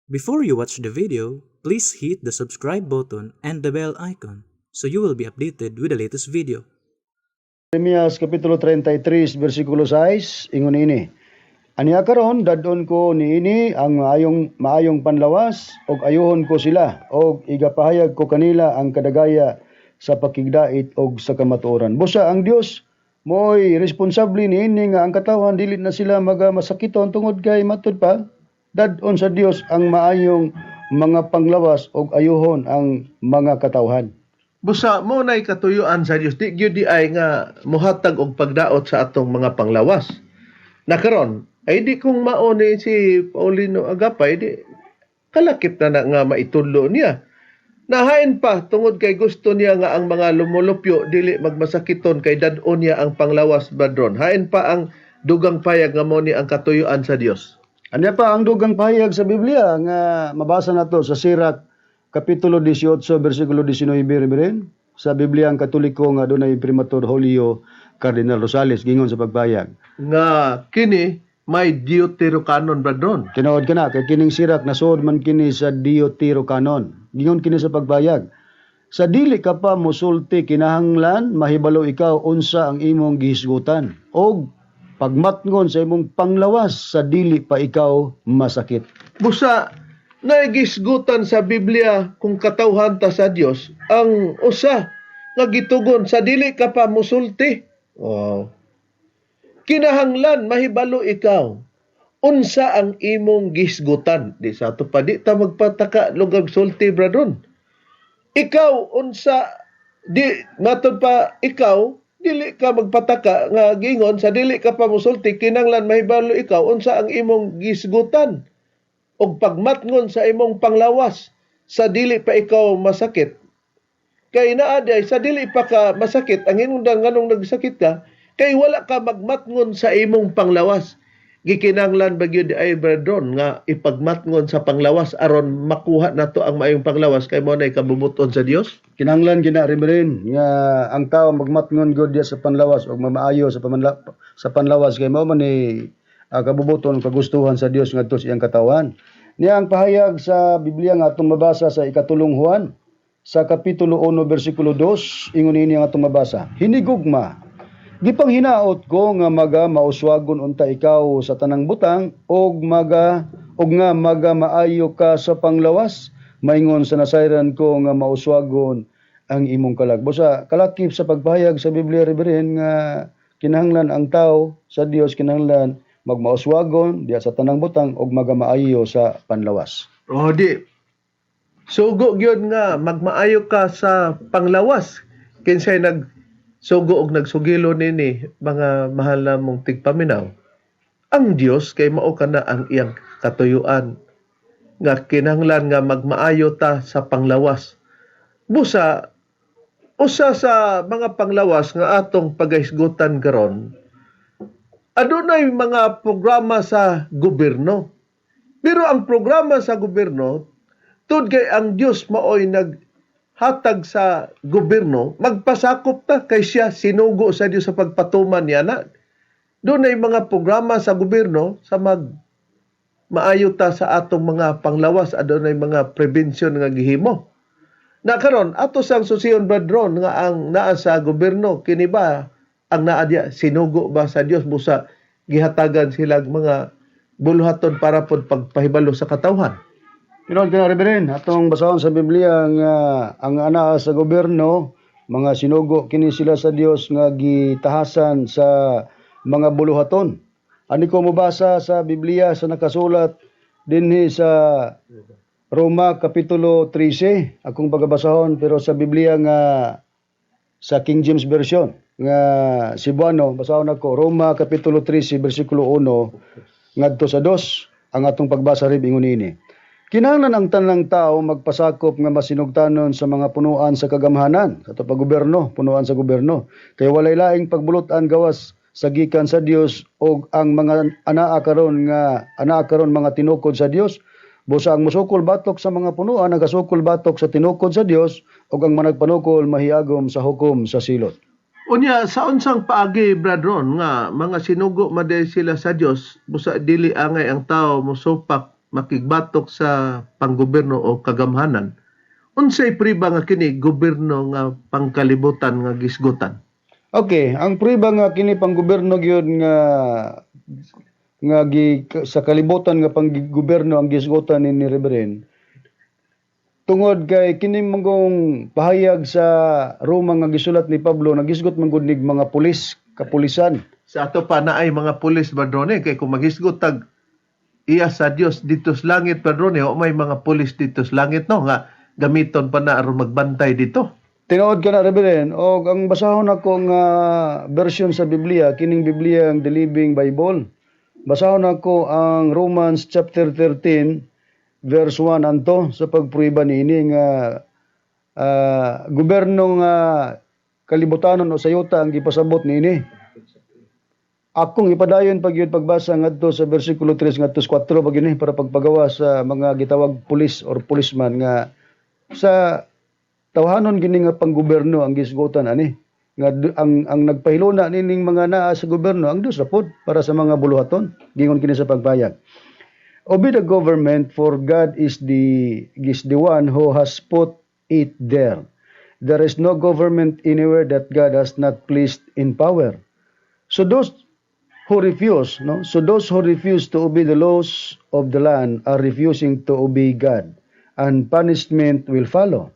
Before you watch the video, please hit the subscribe button and the bell icon so you will be updated with the latest video. Jeremias kapitulo 33 bersikulo 6 ingon ini. Aniya karon, dad-on ko niini ang maayong maayong panlawas og ayuhon ko sila og igapahayag ko kanila ang kadagaya sa pakigdait og sa kamatuoran. Busa ang Dios mo'y responsable niini nga ang katawhan dili na sila maga masakiton tungod kay matud pa dad-on sa Dios ang maayong mga panglawas og ayuhon ang mga katawhan. Busa mo nay katuyuan sa Dios, di gyud di ay nga mohatag og pagdaot sa atong mga panglawas. Na karon ay di kung mao ni si Paulino Agapay, di kalakip na na nga maitudlo niya. Nahain pa tungod kay gusto niya nga ang mga lumulupyo dili magmasakiton kay dad-on niya ang panglawas, Brad Ron. Hain pa ang dugang payag nga mo ni ang katuyuan sa Dios? Anya pa ang dugang pahayag sa Biblia nga mabasa nato sa Sirach kapitulo 18 bersikulo 19, Reverend, sa Biblia ang Katoliko nga dunay Imprimatur Julio Cardinal Rosales. Gingon sa pagpahayag nga kini may Deuterocanon, Brad Ron. Tinuod kana kay kining Sirach nasuod man kini sa Deuterocanon. Gingon kini sa pagpahayag: "Sa dili ka pa mosulti, kinahanglan mahibalo ikaw unsa ang imong gihisgutan og pagmatngon sa imong panglawas sa dili pa ikaw masakit." Busa naigisgutan sa Biblia kung katawhan ta sa Dios ang usa nga gitugon sa dili ka pa musulti. Wow. Kinahanglan mahibalo ikaw unsa ang imong gisgutan. Di sa ato pa di ta magpataka lugag sulti, Brad Ron. Ikaw unsa di matud pa ikaw dili ka magpataka nga gingon sa dili ka pa musulti, kinahanglan mahibalo ikaw unsa ang imong gisgutan og pagmatngon sa imong panglawas sa dili pa ikaw masakit. Kay naa diay sa dili pa ka masakit, ang hinungdan nganong nagsakit ka kay wala ka magmatngon sa imong panglawas. Gikinahanglan ba gyud ay, Brad Ron, nga ipagmatngon sa panglawas aron makuha nato ang maayong panglawas kay mo nay kabubuton sa Dios? Kinahanglan gina, Reverend, nga ang tao magmatngon gud diya sa panlawas ug mamaayo sa panlawas kay mao man ni kabubuton, kagustuhan sa Dios ngadto sa iyang katawan. Niya ang pahayag sa Biblia nga atong mabasa sa ikatulong Juan sa kapitulo 1 bersikulo 2, ingon ini ang atong mabasa. "Hinigugma, gipanghinaot ko nga maga mauswagon unta ikaw sa tanang butang og nga maga maayo ka sa panglawas maingon sa nasayran ko nga mauswagon ang imong kalag." Busa kalakip sa pagpahayag sa Biblia, Reverend, nga kinahanglan ang tao sa Dios kinahanglan magmauswagon diya sa tanang butang og maga maayo sa panlawas. O di sugo gyud nga magmaayo ka sa panglawas. Kinsay nag sugo og nagsugilo nini, mga mahal na mong tigpaminaw? Ang Dios, kay mao kana ang iyang katuyuan nga kinahanglan nga magmaayo ta sa panglawas. Busa usa sa mga panglawas nga atong pagahisgutan karon, adunay mga programa sa gobyerno. Pero ang programa sa gobyerno, tud kay ang Dios maoy naghatag sa gobyerno, magpasakop ta kay siya sinugo sa Dios sa pagpatuman niya na. Dunay mga programa sa gobyerno sa mag maayo ta sa atong mga panglawas, adunay mga prevention nga gihimo. Na karon ato sang susiyon, Brad Ron, nga ang naa sa gobyerno, kini ba ang naa diya sinugo ba sa Dios? Busa gihatagan sila mga buluhaton para pod pagpahibalo sa katawhan. Tinuod ka na, Reverend, atong basahon sa Biblia nga ang anaa sa gobyerno, mga sinugo kini sila sa Dios nga gitahasan sa mga buluhaton. Ani ko mobasa sa Biblia sa nakasulat dinhi sa Roma Kapitulo 13, akong pagabasahon pero sa Biblia nga sa King James Version nga Cebuano. Basahon ako Roma Kapitulo 13 bersikulo 1 ngadto sa 2 ang atong pagbasa, Rib. Ingon ini: "Kinahanglan ang tanang tao magpasakop nga masinugtanon sa mga punuan sa kagamhanan," sa ato paggobyerno, punuan sa gobyerno, "kay walay laing pagbulutan gawas sa gikan sa Dios og ang mga anaa karon nga anaa karon mga tinukod sa Dios. Busa ang musukol batok sa mga punuan nagasukol batok sa tinukod sa Dios ug ang managpanukol mahiagom sa hukom sa silot." Unya sa unsang paagi, Brad Ron, nga mga sinugo man diay sila sa Dios, busa dili angay ang tao mosupak Makigbatok sa panggobyerno o kagamhanan. Unsay priba nga kini gobyerno nga pangkalibutan nga gisgutan? Okay, ang prueba nga kini panggobyerno gyud nga nga gi, sa kalibutan nga panggobyerno ang gisgutan ni Reverend, tungod kay kini manggong pahayag sa Roma nga gisulat ni Pablo nagisgot man gud nig mga pulis, kapulisan. Sa ato pa naay mga pulis, Brad Ronnie, kay kung maghisgot tag iya sa Dios dito sa langit, Brad Ronnie, o may mga pulis dito sa langit, no, nga gamiton pa na aron magbantay dito. Tinuod ka na, Reverend. Og ang basahon ako nga version sa Biblia, kining Biblia ang The Living Bible. Basahon ako ang Romans chapter 13 verse 1 anto sa pagprueba niini nga gobyerno nga kalibutanon o sayota ang gipasabot niini. Akong ipadayon pag yun pagbasa ngadto sa versikulo 3 ngadto sa 4 pag yun para pagpagawa sa mga gitawag pulis or policeman nga sa tawhanon gini nga panggobyerno ang gisgutan ani nga ang nagpahiluna nining mga naa sa gobyerno ang Dios ra pod para sa mga buluhaton. Gingon kini sa pagpayag, "Obey the government, for God is the one who has put it there. There is no government anywhere that God has not placed in power. So those who refuse, no? So those who refuse to obey the laws of the land are refusing to obey God, and punishment will follow.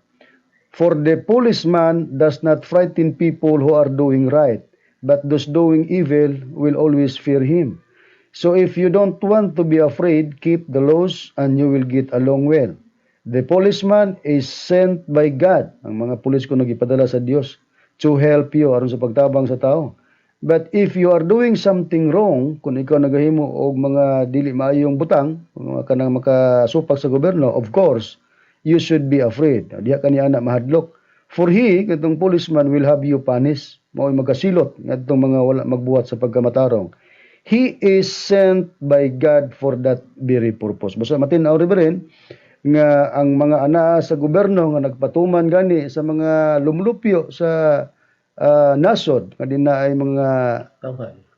For the policeman does not frighten people who are doing right, but those doing evil will always fear him. So if you don't want to be afraid, keep the laws and you will get along well. The policeman is sent by God." Ang mga pulis ko nagipadala sa Dios "to help you," aron sa pagtabang sa tao. "But if you are doing something wrong," kung ikaw nagahimo og mga dili maayong butang, mga kanang makasupak sa gobyerno, "of course, you should be afraid." Diha kani ana mahadlok. "For he," katong policeman, "will have you punished." Mao'y magasilot ngadtong mga wala magbuhat sa pagkamatarong. "He is sent by God for that very purpose." Basta matin-aw, Reverend, nga ang mga anaa sa gobyerno nga nagpatuman gani sa mga lumlupyo sa nasod nga din na ay mga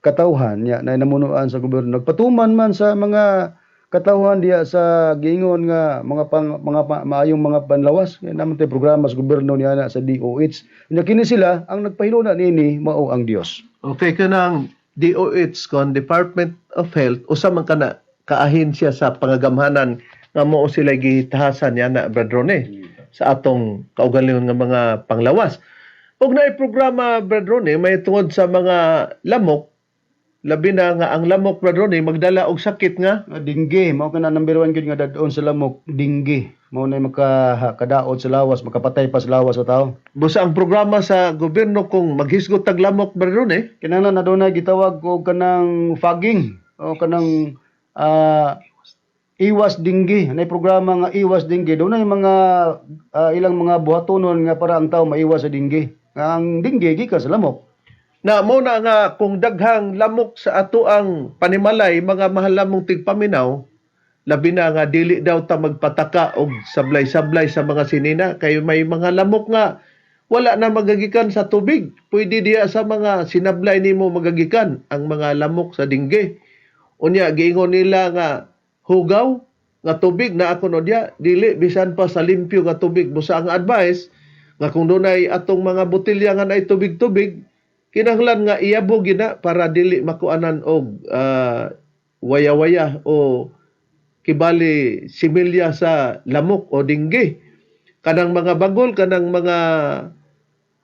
katawhan nya na namunuan sa gobyerno, nagpatuman man sa mga katawhan diya sa giingon nga mga pang, mga pa, maayong mga panlawas kay naman tay programa sa gobyerno niya na sa DOH nya. Kini sila ang nagpahiluna niini, mao ang Dios. Okay, kanang DOH kon Department of Health, usa man kana kaahensya sa pangagamhanan nga mao sila gitahasan niya na, Brad Ronnie, sa atong kaugalingon nga mga panglawas. Ug naay programa, Brad Ronnie, may tungod sa mga lamok, labi na nga ang lamok, Brad Ronnie, magdala og sakit nga Nga denggue, mao kana number 1 gyud nga dad-on sa lamok, denggue. Mao na makakadaot sa lawas, makapatay pa sa lawas sa tao. Busa ang programa sa gobyerno kung maghisgot tag lamok, Brad Ronnie, Kinahanglan na dunay gitawag og kanang fogging o kanang iwas denggue. Nay programa nga iwas denggue. Dunay mga ilang mga buhatonon nga para ang tao maiwas sa denggue. Nga ang denggue gikan sa lamok. Na mo na nga kung daghang lamok sa ato ang panimalay, mga mahal lamong tigpaminaw, labi na nga dili daw ta magpataka og sablay-sablay sa mga sinina kay may mga lamok nga wala na magagikan sa tubig, pwede diya sa mga sinablay nimo magagikan ang mga lamok sa denggue. Unya giingon nila nga hugaw nga tubig na ako no diya dili bisan pa sa limpyo nga tubig. Busa ang advice nga kung dunay atong mga botelya nga naay tubig-tubig, kinahanglan nga iyabog gina para dili makuanan og waya-waya o kibali similya sa lamok o denggue. Kanang mga bagol, kanang mga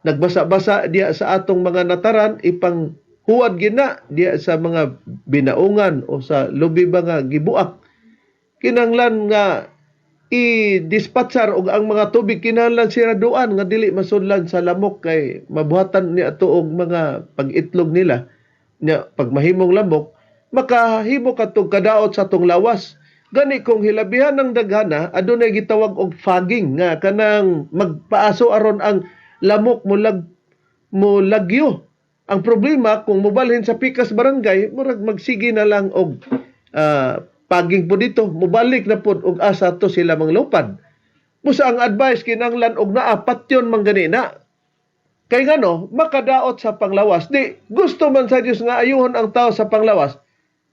nagbasa-basa diya sa atong mga nataran, ipang huwad gina diya sa mga binaungan o sa lubi ba nga gibuak. Kinahanglan nga i-dispatchar og ang mga tubig kinahanglan siraduan nga dili masudlan sa lamok kay mabuhatan niya ato og mga pag-itlog nila nya. Pag mahimong lamok, makahimo katong kadaot sa atong lawas. Gani kung hilabihan ng daghana, adunay gitawag og fogging nga kanang magpaaso aron ang lamok mo lagyo. Ang problema kung mobalhin sa pikas barangay, murag magsige na lang og paging po dito, mobalik na pod og asa to sila manglupad. Busa ang advice kinahanglan og naa patyon man gani na. Kay ngano, makadaot sa panglawas. Di gusto man sa Dios nga ayuhon ang tao sa panglawas,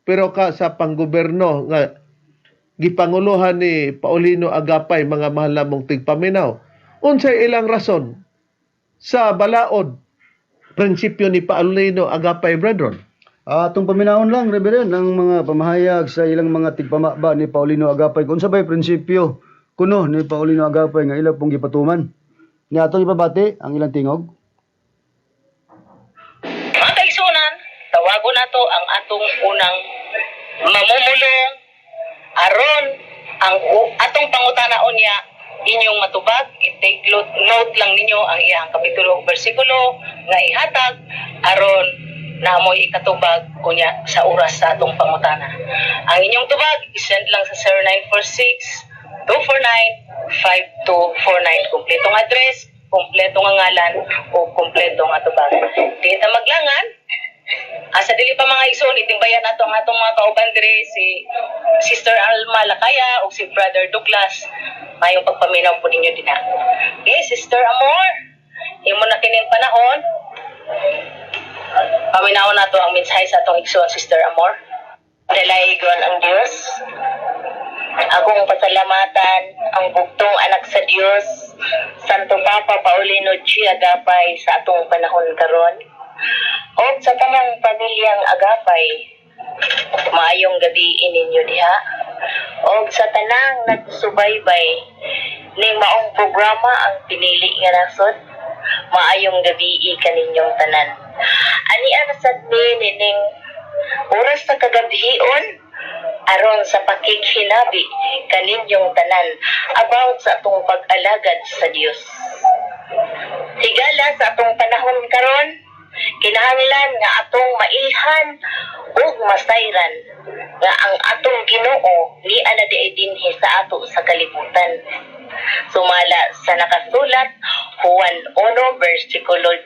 pero ka sa panggoberno nga gipanguluhan ni Paulino Agapay, mga mahal namong tigpaminaw. Unsay ilang rason sa balaod prinsipyo ni Paulino Agapay, brethren? Atong paminawon lang, Reverend, ang mga pamahayag sa ilang mga tigpamaba ni Paulino Agapay. Kung sa ba'y prinsipyo kuno ni Paulino Agapay nga ila pong gipatuman. Ni atong ipabati ang ilang tingog. Mga kaigsunan, tawagon nato ang atong unang mamumulong aron ang atong pangutana unya inyong matubag. I-take note lang ninyo ang iyang kapitulo ug bersikulo nga ihatag aron namoy ikatubag unya sa oras sa atong pangutana. Ang inyong tubag, i-send lang sa 0946 249 5249. Kumpletong address, kumpletong ngalan o kumpletong atubag. Di ta maglangan. Asa dili pa, mga igsoon, itimbayan nato ang atong mga kauban diri, si Sister Alma Lakaya o si Brother Douglas. Mayong pagpaminaw po ninyo dinha. Okay, Sister Amor, imo na kining panahon. Paminaw nato ang mensahe sa atong igsoon, Sister Amor. Dalaygon ang Dios. Akong pasalamatan ang bugtong anak sa Dios, Santo Papa Paulino G. Agapay, sa atong panahon karon. Og sa tanang pamilyang Agapay, maayong gabi ininyo diha. Og sa tanang nagsubaybay ning maong programa, Ang Pinili nga Nasod, maayong gabi kaninyong tanan. Ani na sad ni ning oras sa kagabhion aron sa pakighinabi kaninyong tanan about sa atong pag-alagad sa Dios. Higala, sa atong panahon karon, kinahanglan nga atong mailhan ug masayran nga ang atong Ginoo nia na diay dinhi sa ato sa kalibutan. Sumala sa nakasulat Juan 1 versikulo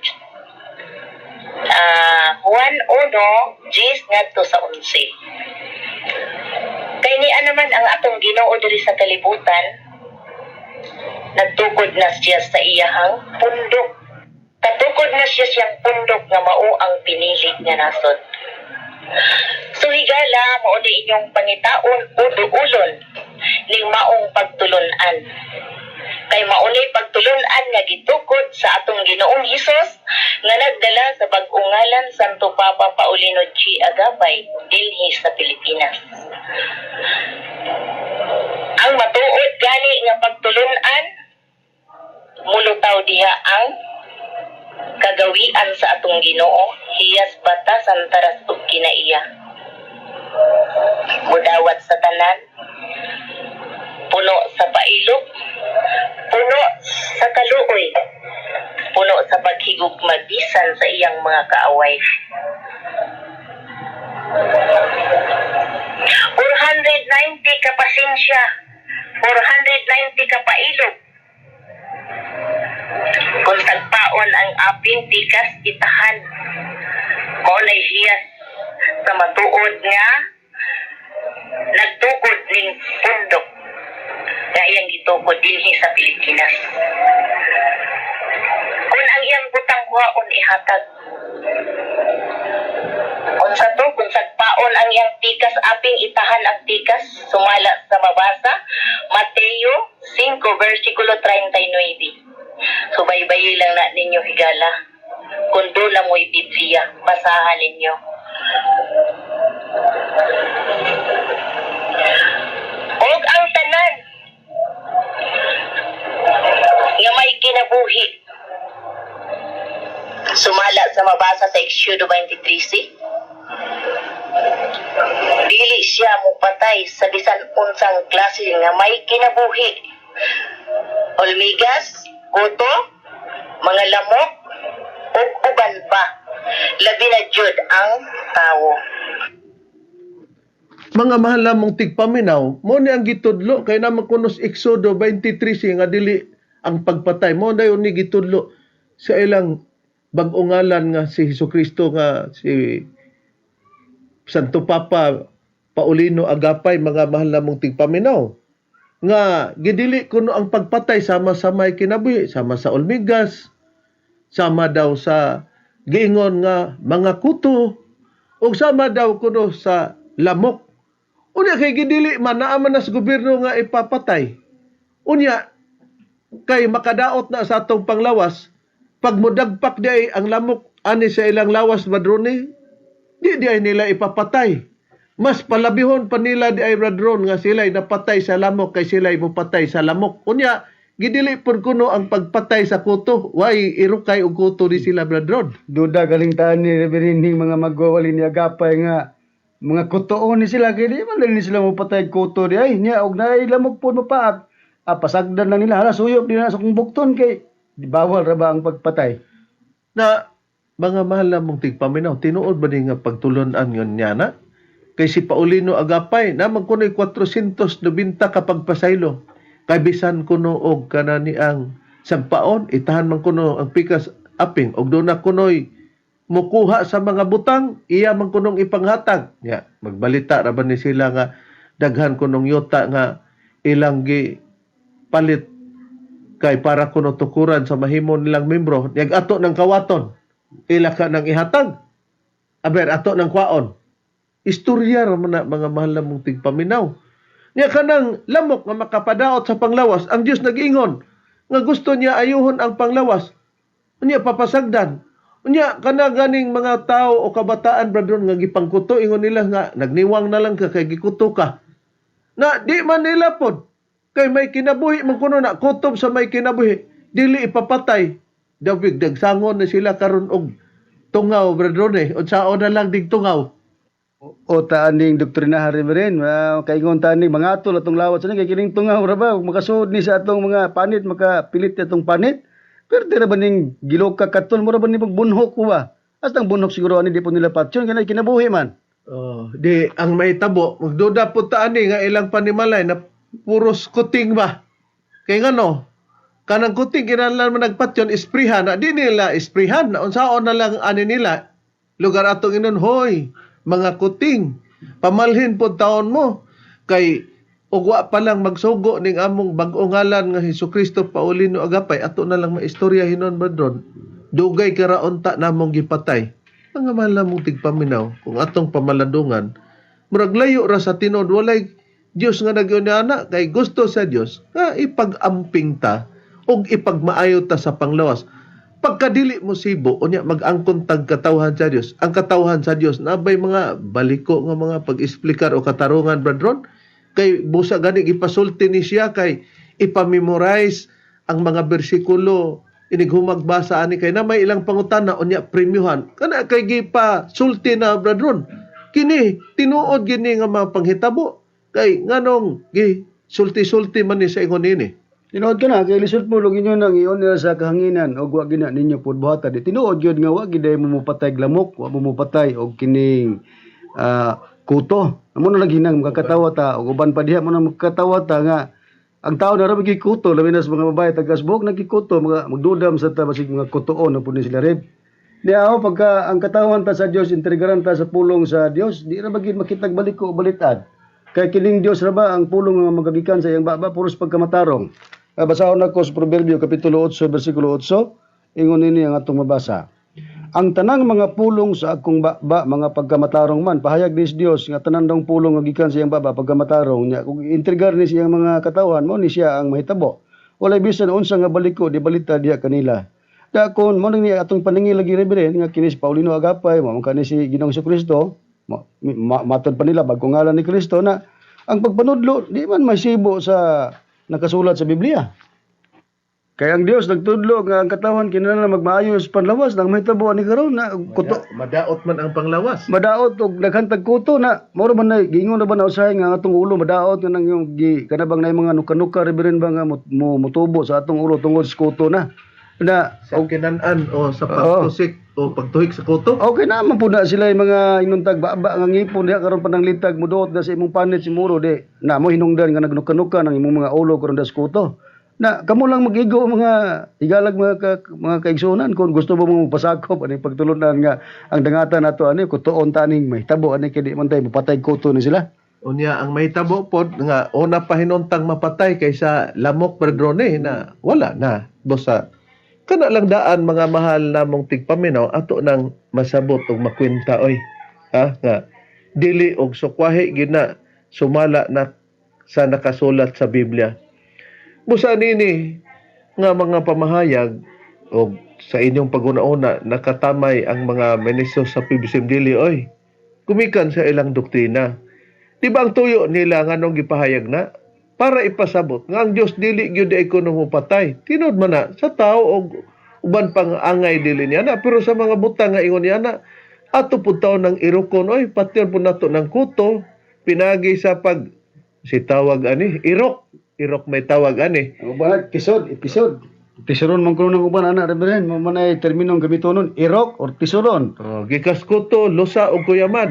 Juan 1 10 ngadto sa 11. Kay niya naman ang atong Ginoo diri sa kalibutan, nagtukod na siya sa iyahang pundok. Katukod na siya siyang pundok nga mao ang pinili nga nasod. So higala, mao ni inyong pangitaon o duulon ning maong pagtulunan. Kay mao ni pagtulunan nga gitukod sa atong Ginoong Hesus nga nagdala sa bag-ong ngalan Santo Papa Paulino G. Agapay dinhi sa Pilipinas. Ang matuod gani nga pagtulunan, mulutaw diha ang kagawian sa atong Ginoo, hiyas batasan taras ug kinaiya. Mudawat sa tanan, puno sa pailok, puno sa kaluoy, puno sa paghigugma bisan sa iyang mga kaaway. 490 ka pasensya, 490 ka pailok. Kung tagpaon ang aping tikas, itahan. Mao na hiyas sa matuod nga nagtukod ning pundok nga iyang gitukod dinhi sa Pilipinas. Kung ang iyang butang kuhaon, ihatag. Unsa to? Kung sagpaon ang iyang tikas aping, itahan ang tikas, sumala sa mabasa Mateo 5 versikulo 39. Subaybayi lang na ninyo, higala. Kung doon na mo'y Biblia, basahan ninyo. Og ang tanan nga may kinabuhi, sumala sa mabasa sa Exodo 23c, dili siya mupatay sa bisan unsang klase nga may kinabuhi. Olmigas, kuto, mga lamok, ug uban pa. Labi na jud ang tawo. Mga mahal namong tigpaminaw, mo ni ang gitudlo kay naman kunos Exodo 23 nga dili ang pagpatay. Mo na ni gitudlo sa ilang bag-ong ngalan nga si Hesukristo nga si Santo Papa Paulino Agapay, mga mahal namong tigpaminaw, nga gidili kuno ang pagpatay sama sa may kinabuhi, sama sa olmigas, sama daw sa giingon nga mga kuto, ug sama daw kuno sa lamok. Unya kay gidili man naa man na sa gobyerno nga ipapatay. Unya kay makadaot na sa atong panglawas, pag mudagpak di ay ang lamok ani sa ilang lawas, madrone, di di ay nila ipapatay. Mas palabihon pa nila di ay, bradron, nga sila'y napatay sa lamok kay sila'y mupatay sa lamok. Unya, gidili pud kuno ang pagpatay sa kuto. Way irukay og kuto di sila, bradron. Duda galing taan ni Reverend ning mga magwawali ni Agapay nga mga kutoon ni sila kay di man dali ni sila mopatay og kuto di ay nya og naay lamok pod mapaak, pasagdan lang nila, hala, suyop di na sa kong bukton kay di bawal ra ba ang pagpatay. Na mga mahal na mong tigpaminaw, tinuod ba ni nga pagtulunan ngon niya na? Kay si Paulino Agapay, naman kuno'y 490 ka pagpasaylo. Kay bisan kuno og kanani ang sagpaon, itahan man kuno ang pikas aping, og doon na kuno'y mukuha sa mga butang, iya man kunong ipanghatag. Ya, magbalita ra ba ni sila nga daghan kunong yuta nga ilang gi palit kay para kuno tukuran sa mahimo nilang membro, yag ato ng kawaton ila ka nang ihatag, aber ato ng kwaon. Istorya ra man na, mga mahal na mong tigpaminaw. Nya kanang lamok nga makapadaot sa panglawas, ang Dios nag-ingon nga gusto niya ayuhon ang panglawas, unya papasagdan. Unya kana ganing mga tao o kabataan, bradron, nga gipangkuto, ingon nila nga nagniwang na lang ka kay gikuto ka na, di man nila pod kay may kinabuhi man kuno na, kutob sa may kinabuhi dili ipapatay. Dawig dagsangon na sila karon og tungaw, bradron, eh, unsaon na lang dig tungaw. O taan ning doktrinahan, Reverend, kaingon taan ning mga atol atong lawas ani kay kining tungaw ra ba makasuod ni sa atong mga panit, makapilit atong panit. Pero di ra ba ning giloka katol mo ra ba ni pagbunhok ko ba? Hasta ang bunhok siguro ani di po nila patyon kay kinabuhi man. Oh, di ang may tabo, magduda po ta ani nga ilang panimalay na puros kuting ba. Kay ngano, kanang kuting kinahanglan man nagpatyon isprihan na, di nila isprihan na, unsaon na lang ani nila. Lugar atong inon, hoy, mga kuting, pamalhin po taon mo kay ugwa pa lang magsugo ning among bag-ong ngalan nga Hesukristo Paulino Agapay, ato na lang maistorya hinon, bradron. Dugay karaon ta namong gipatay. Mga mahal na mong tigpaminaw, kung atong pamalandungan, murag layo ra sa tinuod, walay Dios nga nagyuna kay gusto sa Dios nga ipag-amping ta ug ipagmaayo ta sa panglawas. Pagkadili mo sibo, unya mag-angkon tag katawhan sa Dios. Ang katawhan sa Dios nabay mga baliko nga mga pag-explicar o katarungan, bradron, kay busa gani gipasulti ni siya kay ipamemorize ang mga bersikulo inig humagbasa ani kay na may ilang pangutana, unya premyuhan kana kay gipasulti na, bradron. Kini tinuod gini nga mga panghitabo kay nganong gi sulti-sulti man ni sa ingon nini. Tinuod ka na kay lisod mo lugin nyo nang iyon nila sa kahanginan og wa gina ninyo pud buhatan. Di tinuod gyud nga wa gid mo mopatay og lamok, wa mo mopatay og kining kuto. Amo na lang hinang makakatawa ta og uban pa diha mo na makakatawa ta nga ang tao na ra magikuto, labi na sa mga babae tagasbog nagikuto, mga magdudam sa ta basig mga kutoon na pud ni sila red. Di ako pagka ang katawan ta sa Dios, intrigaran ta sa pulong sa Dios, di ra bagid makitag balik ko balitad. Kay kining Dios ra ba ang pulong nga magagikan sa iyang baba puros pagkamatarong. Basahon nako sa Proverbio kapitulo 8 bersikulo 8, ingon nini ang atong mabasa. Ang tanang mga pulong sa akong baba mga pagkamatarong man, pahayag ni Dios nga tanan daw pulong nga gikan sa iyang baba pagkamatarong niya. Kung intrigar ni siyang mga katawhan mo ni siya ang mahitabo. Walay bisan unsa nga baliko di balita diha kanila. Da kon mo ni atong paningil lagi, Reverend, nga kini si Paulino Agapay, mo man kani si Ginoong Kristo, matod pa nila bagong ngalan ni Kristo na ang pagpanudlo di man masibo sa nakasulat sa Biblia. Kaya ang Dios nagtudlo nga ang katawan kinahanglan magmaayos panlawas nang mahitabo ani karon na kuto. Madaot man ang panglawas. Madaot og daghan tag kuto na mao ra man na giingon na ba na usahay nga ang atong ulo madaot nga nang yung gi kana bang nay mga nuka-nuka, Reverend, ba nga mo, motubo sa atong ulo tungod sa kuto na na Sa kinan-an o sa pagtusik o pagtuhik sa kuto. Okay na man po na sila yung mga inuntag baba nga ngipon diha karon pananglitag muduot na sa imong panit si muro di na mo hinungdan nga nagnuka-nuka ng imong mga ulo karon das kuto. Na kamo lang magigo, mga higalag, mga kaigsuonan, kung gusto mo mong pasakop ani pagtulunan nga ang dangatan nato ani kutoon taning may tabo ani kay di man tay mapatay kuto ni sila. Unya ang mahitabo pod nga una pa hinuntang mapatay kaysa lamok, bradrone, na wala na bosa. Kana lang daan, mga mahal namong tigpaminaw, ato nang masabot og makwenta oy, ha, nga dili og sukwahi gina. Sumala na sa nakasulat sa Biblia. Busa nini nga mga pamahayag o sa inyong paguna-una, nakatamay ang mga ministro sa PBCM dili oy gumikan sa ilang doktrina. Di ba ang tuyo nila nganong gipahayag na para ipasabot nga ang Dios dili gyud ay kuno mopatay? Tinuod man na sa tao og uban pang angay dili niya na, pero sa mga butang nga ingon niya na ato pud taon ng irokon oy, patyon pud nato ng kuto pinagi sa pag si tawag ani irok irok, may tawag ani. Ang uban tisod, episode. Tisuron man kuno ng uban ana, Reverend, mo man ay terminong gamitonon, irok or tisuron. Oh, gikas kuto, lusa og kuyaman.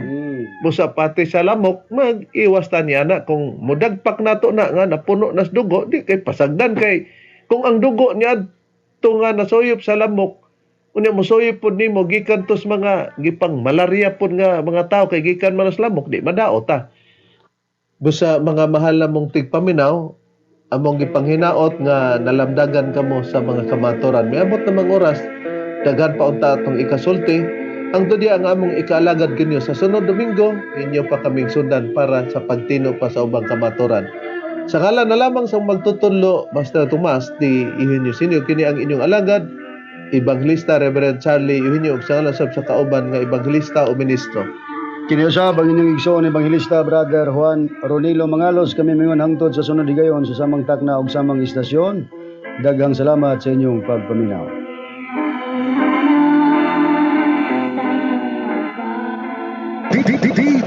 Busa pati sa lamok, mag-iwas ta niya na kung mudagpak nato na nga napuno nas dugo, di kay pasagdan, kay kung ang dugo niya to nga nasuyop sa lamok, unya mosuyop pod nimo gikan tos mga gipang malaria pod nga mga tao kay gikan man sa lamok, di madaot ta. Busa mga mahal na mong tigpaminaw, among gipanghinaot nga nalamdagan kamo sa mga kamaturan. Miabot namang oras, daghan pa unta atong ikasulti. Ang diya ang among ikaalagad kinyo sa sunod Domingo, inyo pa kaming sundan para sa pagtino pa sa ubang kamaturan. Sa ngalan na lamang sa magtutudlo, Master Tomas di Eugenio Senior, kini ang inyong alagad, Evangelista Reverend Charlie Eugenio, ug sa ngalan sab sa kauban nga evangelista o ministro. Kiniusab ang inyong igsoon, Evangelista Brother Juan Ronilo Mangalos. Kami mingon hangtod sa sunod higayon sa samang takna ug samang istasyon. Daghang salamat sa inyong pagpaminaw.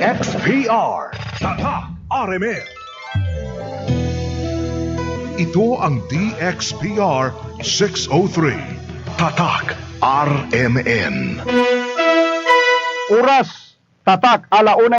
DXPR. Tatak RMN. Ito ang DXPR 603. Tatak RMN. Oras, tatak, 1:00.